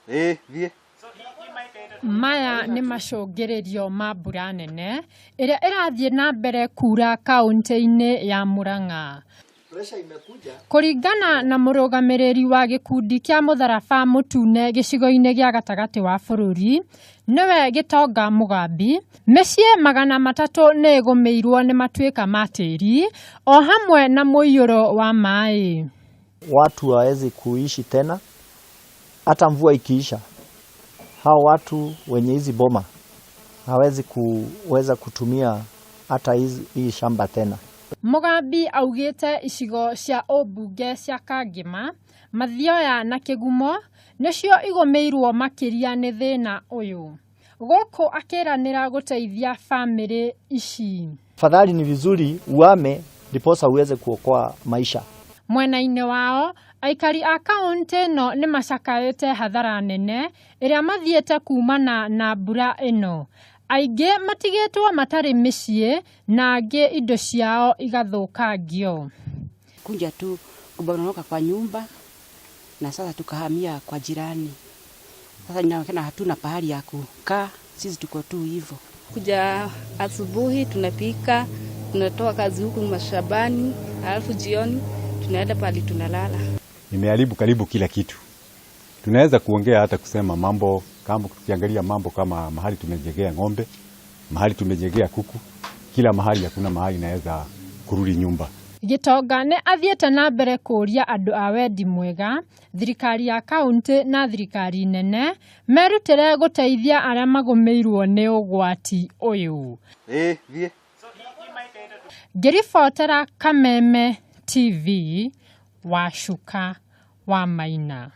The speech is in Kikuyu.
Ĩĩ thiĩ. Maya nĩ macũngĩrĩrio ma mbura nene ĩrĩa ĩrathiĩ na mbere kura kaũntĩ-inĩ ya Murang'a. Kũringana na mũrũgamĩrĩri wa gĩkundi kĩa mũtharaba mũtune gĩcigo-inĩ gĩa gatagatĩ wa bũrũri nĩwe Gĩtonga Mũgambi, mĩciĩ 300 nĩ ĩgũmĩirwo nĩ matuĩka ma tĩri o hamwe na mũiyũro wa maĩ. Watu hawawezi kuishi tena, hata mvua ikiisha, hao watu wenye hizi boma hawezi kuweza kutumia hata hii shamba tena. Mũgambi augĩte icigo cia ũmbunge cia Kangema, Mathioya na Kĩgumo nĩcio igũmĩirwo makĩria nĩ thĩna ũyũ. Gũkũ akĩranĩra gũteithia bamĩrĩ ici. Fadhali ni vizuri uame ndiposa uweze kuokoa maisha. Mwena-inĩ wao, aikari a kaũntĩ ĩno nĩ macakaĩte hathara nene ĩrĩa mathiĩte kumana na mbura ĩno. Aingĩ matigĩtwo matarĩ mĩciĩ na angĩ indo ciao igathũkangio. Kuja tu kuboromoka kwa nyumba na sasa tukahamia kwa jirani. Sasa inaonekana hatuna pahali ya kukaa, sisi tuko tu hivyo. Kuja asubuhi tunapika, tunatoa kazi huku mashambani, alafu jioni tunaenda pahali tunalala. Imeharibu karibu kila kitu. Tunaweza kuongea hata kusema mambo kama tukiangalia mambo kama mahali tumejengea ng'ombe, mahali tumejengea kuku, kila mahali hakuna mahali naweza kurudi nyumba. Gĩtonga nĩ athiĩte na mbere kũũria andũ a wendi mwega, thirikari ya kaũntĩ na thirikari nene merutĩre gũteithia arĩa magũmĩirwo nĩ ũgwati ũyũ. Ĩĩ thiĩ. Ngĩribotera Kameme TV, Wacuka wa Maina.